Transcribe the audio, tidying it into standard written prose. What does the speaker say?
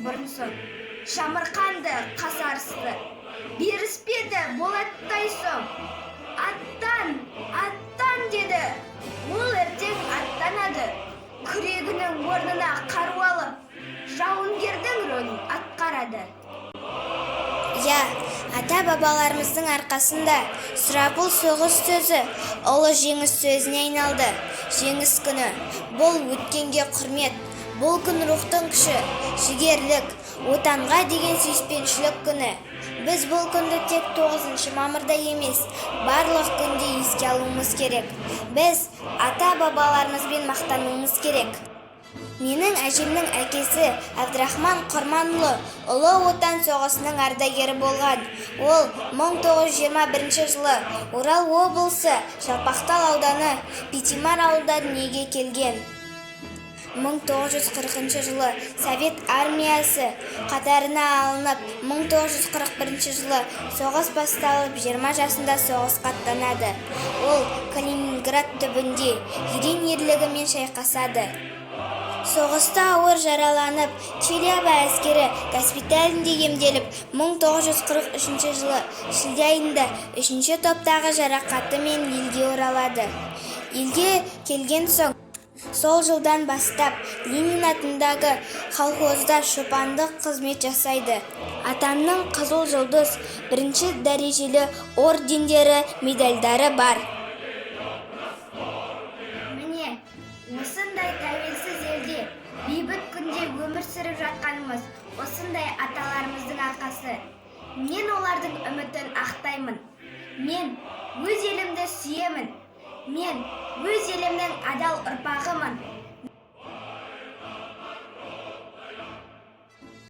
бұрын-соң. Шамырқанды, қасарысты. Беріспеді болаттай соң. Аттан, аттан деді. Ол ертең аттанады. Күрегінің орнына қару алып, жауынгердің рөлін атқарады. Иә, ата-бабаларымыздың арқасында сұрапыл соғыс сөзі ұлы жеңіс сөзіне айналды. Жеңіс күні – бұл өткенге құрмет, бұл күн рухтың күші, жігерлік, Отанға деген сүйіспеншілік күні. Біз бұл күнді тек 9 мамырда емес, барлық күнде еске алуымыз керек. Біз ата-бабаларымызбен мақтануымыз керек. Менің әжемнің әкесі Әбдірахман Құрманұлы Ұлы Отан соғысының ардагері болған. Ол 1921 жылы Орал облысы, Жалпақтал ауданы, Петимар ауылында дүниеге келген. 1940 жылы Совет армиясы қатарына алынып, 1941 жылы соғыс басталып, 20 жасында соғысқа аттанады. Ол Калининград түбінде ерен ерлігімен шайқасады. Соғыста ауыр жараланып, Челябі әскері госпиталінде емделіп, 1943 жылы шілде айында үшінші топтағы жарақатымен елге оралады. Елге келген соң, сол жылдан бастап Ленин атындағы колхозда шопандық қызмет жасайды. Атамның Қызыл Жұлдыз, бірінші дәрежелі ордендері, медальдары бар. Міне, осындай тәуелсіз елде, бейбіт күнде өмір сүріп жатқанымыз осындай аталарымыздың арқасы. Мен олардың үмітін ақтаймын. Мен өз елімді сүйемін. Мен өз елімнің адал ұрпағымын.